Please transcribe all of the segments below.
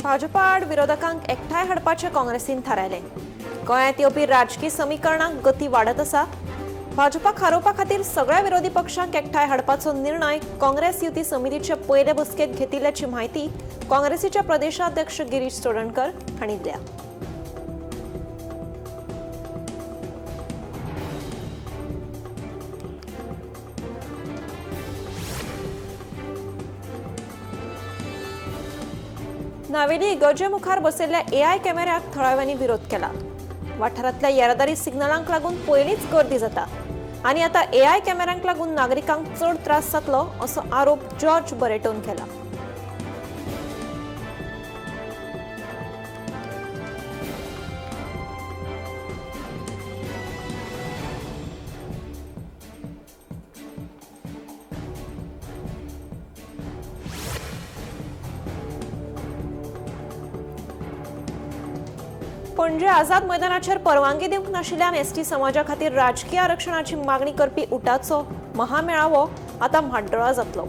भाजपा आड विरोधकांक एकठांय हाडपाचें काँग्रेसीन थारायलें. गोंयांत येवपी राजकी समीकरणांक गती वाडत आसा. भाजपाक हारोवपा खातीर सगळ्या विरोधी पक्षांक एकठांय हाडपाचो निर्णय काँग्रेस युती समितीचे पयले बसकेंत घेतिल्ल्याची म्हायती काँग्रेसीचे प्रदेशाध्यक्ष गिरीश चोडणकर हांणी दिल्या. नावेली इगर्जे मुखार बसयल्ल्या एआय कॅमेऱ्याक थळाव्यांनी विरोध केला. वाठारांतल्या येरादारी सिग्नलांक लागून पयलींच गर्दी जाता आनी आतां एआय कॅमेऱ्यांक लागून नागरिकांक चड त्रास जातलो असो आरोप जॉर्ज बरेटोन केला. पणजे आझाद मैदानाचेर परवानगी दिवंक नाशिल्ल्यान एसटी समाजा खातीर राजकीय आरक्षणाची मागणी करपी उटाचो महामेळावो आतां म्हाड्डोळा जातलो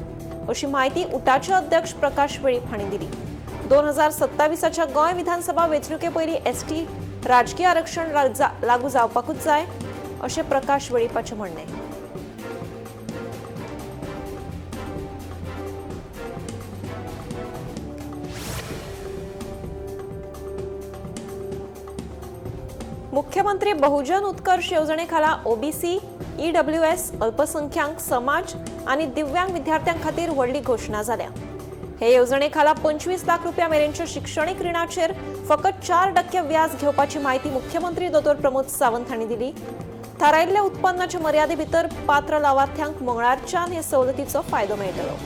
अशी म्हायती उटाचे अध्यक्ष प्रकाश वेळीप हांणी दिली. 2027च्या गोंय विधानसभा वेंचणुके पयलीं एसटी राजकीय आरक्षण लागू जावपाकूच जाय अशें प्रकाश वेळीपाचें म्हणणें. मुख्यमंत्री बहुजन उत्कर्ष येवजणे खाला ओबीसी, ईडब्ल्यूएस, अल्पसंख्याक समाज आनी दिव्यांग विद्यार्थ्यां खातीर व्हडली घोशणा जाल्या. हे येवजणे खाला 25 लाख रुपया मेरेनच्या शिक्षणीक रिणाचेर फकत 4% व्याज घेवपाची म्हायती मुख्यमंत्री दोतोर प्रमोद सावंत हांणी दिली. थारायिल्ल्या उत्पन्नाच्या मर्यादे भितर पात्र लावार्थ्यांक मंगळारच्यान हे सवलतीचो फायदो मेळटलो.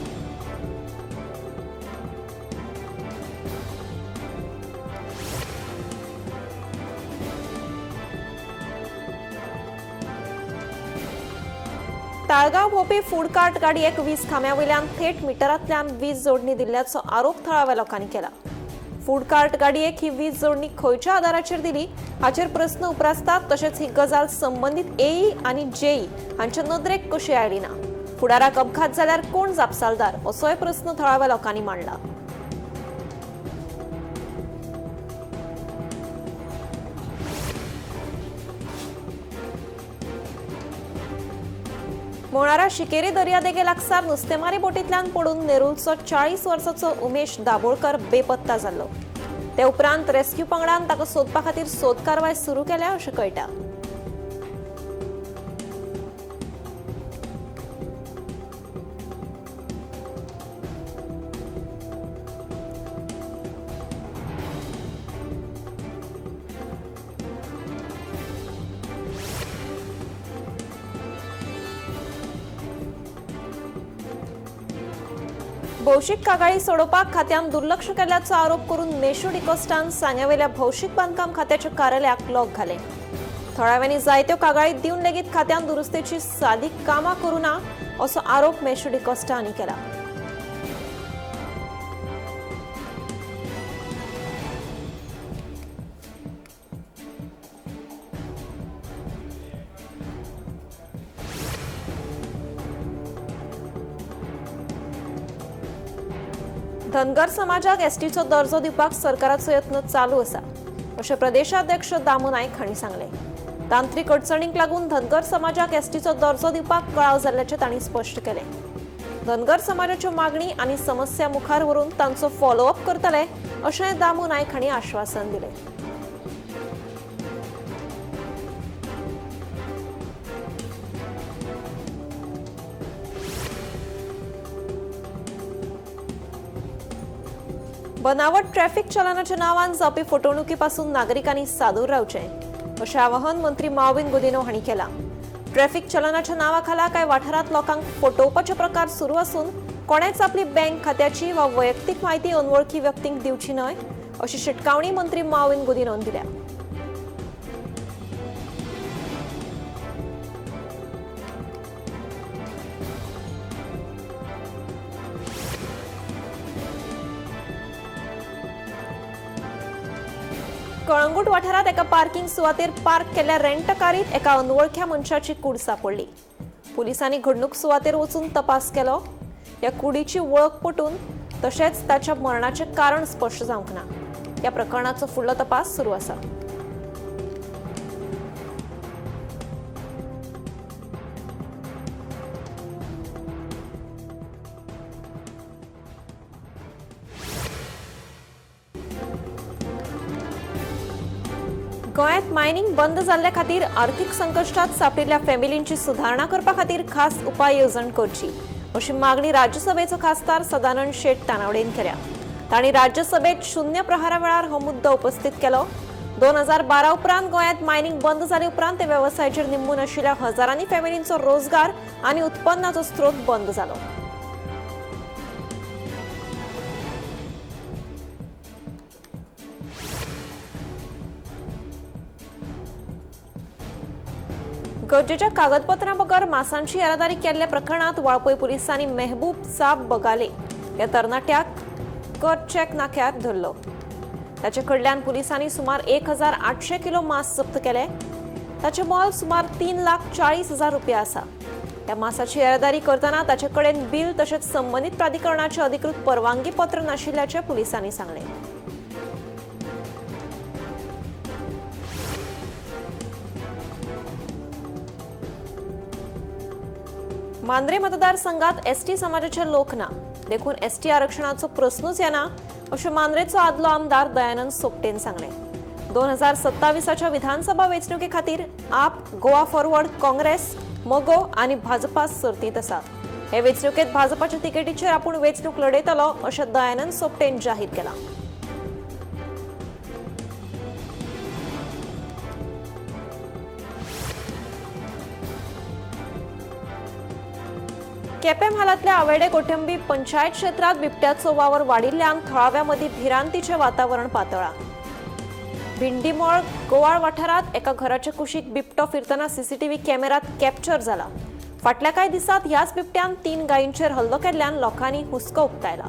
ताळगांव भोंवपी फूड कार्ट गाडयेक वीज खांब्या वयल्यान थेट मिटरांतल्यान वीज जोडणी दिल्ल्याचो आरोप थळाव्या लोकांनी केला. फूड कार्ट गाडयेक ही वीज जोडणी खंयच्या आदाराचेर दिली हाचेर प्रस्न उप्रासतात. तशेंच ही गजाल संबंदीत एई आनी जेई हांच्या नदरेक कशी आयली ना, फुडाराक अपघात जाल्यार कोण जापसालदार असोय प्रस्न थळाव्या लोकांनी मांडला. मोणारा शिकेरी दर्यादेगे लागसार नुस्तेमारी बोटींतल्यान पडून नेरूलचो 40 वर्साचो उमेश दाबोळकर बेपत्ता जाल्लो. ते उपरांत रेस्क्यू पंगडान ताका सोदपा खातीर सोद कारवाय सुरू केल्या अशें कळटा. भौशीक कागाळी सोडोवपाक खात्यान दुर्लक्ष केल्ल्याचो आरोप करून मेशू डिकोस्टान सांग्यावेल्या भौशीक बांदकाम खात्याच्या कार्यालयाक लॉक घालें. थळाव्यांनी जायत्यो कागाळी दिवन लेगीत खात्यान दुरुस्तेची सादी कामां करूं ना असो आरोप मेशू डिकोस्टा हांणी केला. धनगर समाजाक एसटीचो दर्जो दिवपाक सरकाराचो यत्न चालू आसा अशें प्रदेशाध्यक्ष दामू नायक हांणी सांगलें. तांत्रीक अडचणींक लागून धनगर समाजाक एसटीचो दर्जो दिवपाक कळाव जाल्ल्याचें तांणी स्पश्ट केलें. धनगर समाजाच्यो मागणी आनी समस्या मुखार व्हरून तांचो फॉलोअप करतले अशें दामू नायक हांणी आश्वासन दिलें. बनावट ट्रॅफिक चलनाच्या नावान जावपी फटवणुकीपासून नागरिकांनी सादूर रावचें अशें आवाहन मंत्री माविन गुदिन्हो हांणी केलां. ट्रॅफिक चलनाच्या नांवा खाला कांय वाठारांत लोकांक फटोवपाचे प्रकार सुरू आसून कोणेच आपली बँक खात्याची वा वैयक्तीक म्हायती अनवळखी व्यक्तींक दिवची न्हय अशी शिटकावणी मंत्री माविन गुदिन्होन दिल्या. कळंगूट वाठारांत एका पार्किंग सुवातेर पार्क केल्ल्या रेंट कारीत एका अनवळख्या मनशाची कूड सापडली. पुलिसांनी घडणूक सुवातेर वचून तपास केलो. ह्या कुडीची वळख पटून तशेंच ताच्या मरणाचें कारण स्पश्ट जावंक ना. ह्या प्रकरणाचो फुडलो तपास सुरू आसा. गोंयांत मायनिंग बंद जाल्ले खातीर आर्थीक संकश्टात सांपडिल्ल्या फॅमिलींची सुदारणा करपा खातीर खास उपाय येवजण करची अशी मागणी राज्यसभेचो खासदार सदानंद शेट तानावडेन केल्या. तांणी राज्यसभेत शून्य प्रहारा वेळार हो मुद्दो उपस्थित केलो. 2012 उपरांत गोंयांत मायनिंग बंद जाले उपरांत ते वेवसायाचेर निंबून आशिल्ल्या हजारांनी फॅमिलींचो रोजगार आनी उत्पन्नाचो स्रोत बंद जालो. गरजेच्या कागदपत्रां बगर मासांची येरादारी केल्ल्या प्रकरणात वाळपय पुलिसांनी मेहबूब साब बगाले ह्या तरणाट्याक कर चेक नाक्यार धरलो. ताचे कडल्यान पुलिसांनी सुमार 1800 किलो मांस जप्त केले. ताचें मोल सुमार 3,40,000 रुपया आसा. ह्या मासाची येरादारी करतना ताचे कडेन बिल तशेंच संबंदीत प्राधिकरणाचें अधिकृत परवानगी पत्र नाशिल्ल्याचें पुलिसांनी सांगलें. मांद्रे मतदारसंघात एसटी समाजाचे लोक ना देखून एसटी आरक्षणाचो प्रश्नूच येना अशें मांद्रेचो आदलो आमदार दयानंद सोपटेन सांगलें. 2027च्या विधानसभा वेंचणुके खातीर आप, गोवा फॉरवर्ड, काँग्रेस, मगो आनी भाजपा सर्तींत आसा. हे वेंचणुकेंत भाजपाच्या तिकेटीचेर आपूण वेंचणूक लढयतलो अशें दयानंद सोपटेन जाहीर केलां. केपें म्हालांतल्या आवेडे कोठंबी पंचायत क्षेत्रांत बिबट्याचो वावर वाडिल्ल्यान थळाव्या मदीं भिरांतीचें वातावरण पातळ्ळां. भिंडीमळ गोवाळ वाठारांत एका घराचे कुशीक बिबटो फिरतना सीसीटीव्ही कॅमेरात कॅप्चर जाला. फाटल्या कांय दिसांत ह्याच बिबट्यान 3 गायींचेर हल्लो केल्ल्यान लोकांनी हुस्को उक्तायला.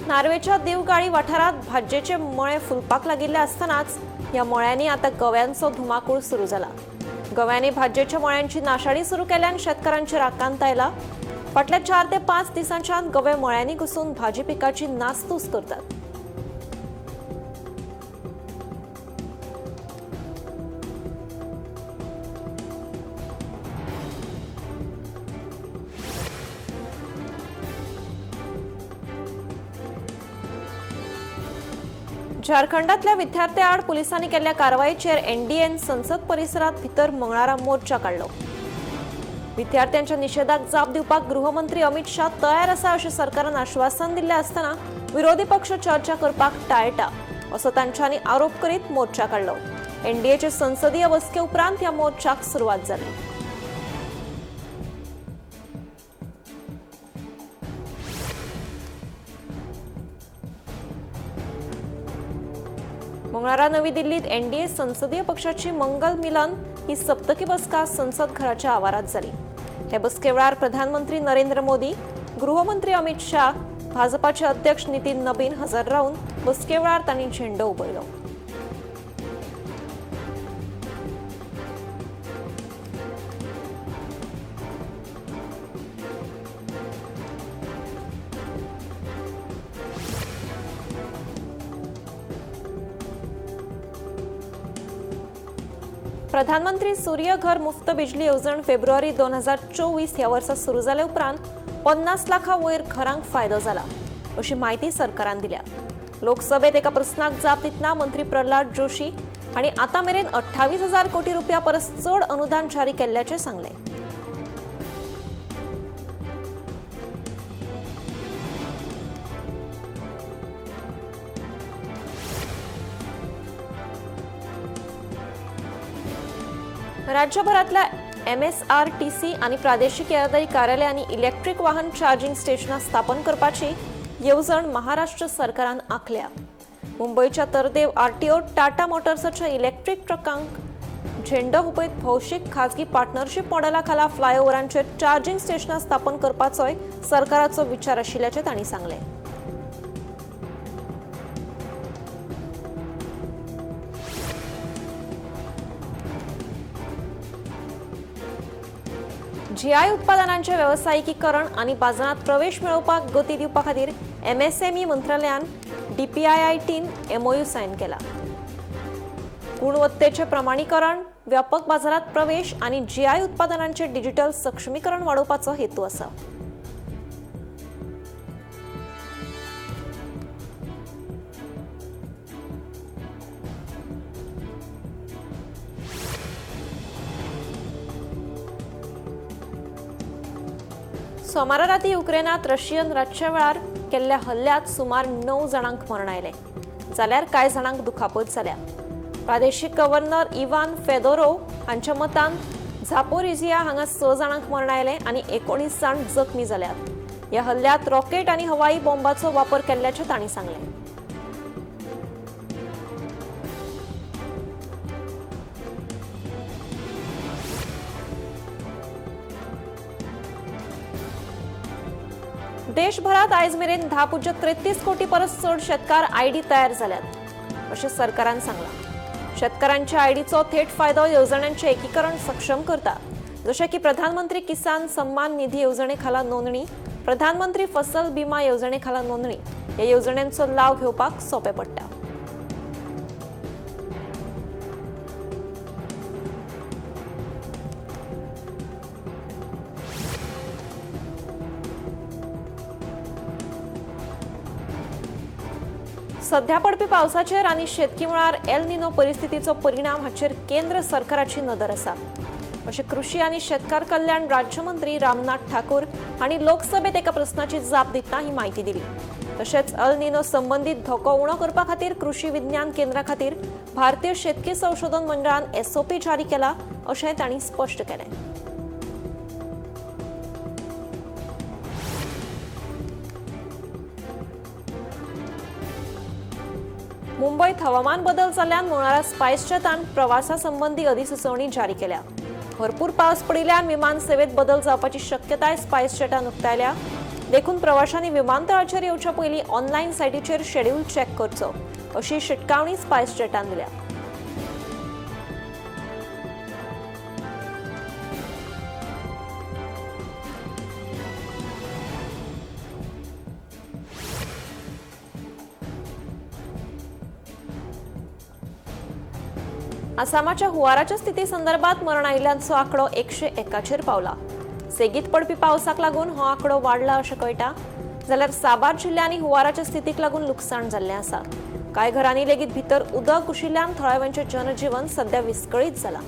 नार्वेच्या देवगाळी वाठारात भाजयेचे मळे फुलपाक लागिल्ले आसतनाच ह्या मळ्यांनी आतां गव्यांचो धुमाकूळ सुरू जाला. गव्यांनी भाजयेच्या मळ्यांची नाशाडी सुरू केल्यान शेतकारांचेर आकांत आयला. फाटल्या 4 ते 5 दिसांच्यान गवे मळ्यांनी घुसून भाजी पिकाची नासधूस करतात. झारखंडातल्या विद्यार्थ्यांआड पोलिसांनी केल्ल्या कारवायेचेर एनडीएन संसद परिसरात भितर मंगळारा मोर्चा काडलो. विद्यार्थ्यांच्या निशेधाक जाप दिवपाक गृहमंत्री अमित शाह तयार आसा अशें सरकारान आश्वासन दिल्लें आसतना विरोधी पक्ष चर्चा करपाक टाळटा असो तांच्यांनी आरोप करीत मोर्चा काडलो. एनडीएचे संसदीय बसके उपरांत ह्या मोर्चाक सुरवात जाली. मंगळारा नवी दिल्लीत एनडीए संसदीय पक्षाची मंगल मिलन ही सप्तकी बसका संसद घराच्या आवारात जाली. हे बसके वेळार प्रधानमंत्री नरेंद्र मोदी, गृहमंत्री अमित शाह, भाजपाचे अध्यक्ष नितीन नबीन हजर राहून बसके वेळार तांणी झेंडो उबयलो. प्रधानमंत्री सूर्य घर मुफ्त बिजली येवजण फेब्रुवारी 2024 ह्या वर्सा सुरू जाले उपरांत 50 लाखां वयर घरांक फायदो जाला अशी म्हायती सरकारान दिल्या. लोकसभेत एका प्रस्नाक जाप दितना मंत्री प्रल्हाद जोशी हांणी आतां मेरेन 28,000 कोटी रुपया परस चड अनुदान जारी केल्ल्याचें सांगलें. राज्यभरातल्या एमएसआरटीसी आणि प्रादेशिक येरादारी कार्यालय आणि इलेक्ट्रिक वाहन चार्जिंग स्टेशनां स्थापन करपाची येवजण महाराष्ट्र सरकारान आंखल्या. मुंबयच्या तरदेव आरटीओ टाटा मोटर्साच्या इलेक्ट्रिक ट्रकांक झेंडो हुपयत भौशीक खाजगी पार्टनरशीप मॉडेला खाला फ्लायओव्हरांचेर चार्जिंग स्टेशनां स्थापन करपाचोय सरकाराचो विचार आशिल्ल्याचें तांणी सांगलें. जीआय उत्पादनांचे वेवसायिकीकरण आनी बाजारांत प्रवेश मेळोवपाक गती दिवपा खातीर एमएसएमई मंत्रालयान डीपीआयआयटीन एमओयू सायन केला. गुणवत्तेचे प्रमाणीकरण, व्यापक बाजारात प्रवेश आनी जीआय उत्पादनांचे डिजिटल सक्षमीकरण वाडोवपाचो हेतू आसा. सोमारा राती युक्रेनात रशियन रातच्या वेळार केल्ल्या हल्ल्यात सुमार 9 जाणांक मरण आयलें, जाल्यार कांय जाणांक दुखापत जाल्या. प्रादेशीक गव्हर्नर इवान फेदोरोव हांच्या मतान झापोरिझिया हांगा 6 जाणांक मरण आयलें आनी 19 जाण जखमी जाल्यात. ह्या हल्ल्यात रॉकेट आनी हवाई बॉम्बाचो वापर केल्ल्याचें तांणी सांगलें. देशभरात आयज मेरेन 10.33 कोटी परस चड शेतकार आयडी तयार जाल्यात अशें सरकारान सांगलां. शेतकारांच्या आयडीचो थेट फायदो येवजण्यांचें एकीकरण सक्षम करता, जशें की प्रधानमंत्री किसान सम्मान निधी येवजणे खाला नोंदणी, प्रधानमंत्री फसल बिमा येवजणे खाला नोंदणी ह्या येवजण्यांचो लाव घेवपाक सोंपें पडटा. सध्या पडपी पावसाचेर आनी शेतकी मळार एल निनो परिस्थितीचो परिणाम हाचेर केंद्र सरकाराची नदर आसा अशें कृषी आनी शेतकार कल्याण राज्यमंत्री रामनाथ ठाकूर हांणी लोकसभेत एका प्रस्नाची जाप दितना ही म्हायती दिली. तशेंच अल निनो संबंदीत धोको उणो करपा खातीर कृषी विज्ञान केंद्रा खातीर भारतीय शेतकी संशोधन मंडळान एसओपी जारी केला अशें तांणी स्पश्ट केलें. मुंबयत हवामान बदल जाल्ल्यान मुळारा स्पायसजेटान प्रवासा संबंदी अधिसुचोवणी जारी केल्या. भरपूर पावस पडिल्ल्यान विमान सेवेत बदल जावपाची शक्यताय स्पायसजेटान उक्तायल्या. देखून प्रवाशांनी विमानतळाचेर येवच्या पयलीं ऑनलायन सायटीचेर शेड्यूल चॅक करचो अशी शिटकावणी स्पायसजेटान दिल्या. आसामाच्या हुंवाराच्या स्थिती संदर्भात मरण आयिल्ल्यांचो आंकडो 101 पावला. सेगीत पडपी पावसाक लागून हो आंकडो वाडला अशें कळटा. जाल्यार साबार जिल्ल्यांनी हुंवाराच्या स्थितीक लागून लुकसाण जाल्लें आसा. कांय घरांनी लेगीत भितर उदक घुशिल्ल्यान थळाव्यांचें जनजीवन सध्या विस्कळीत जालां.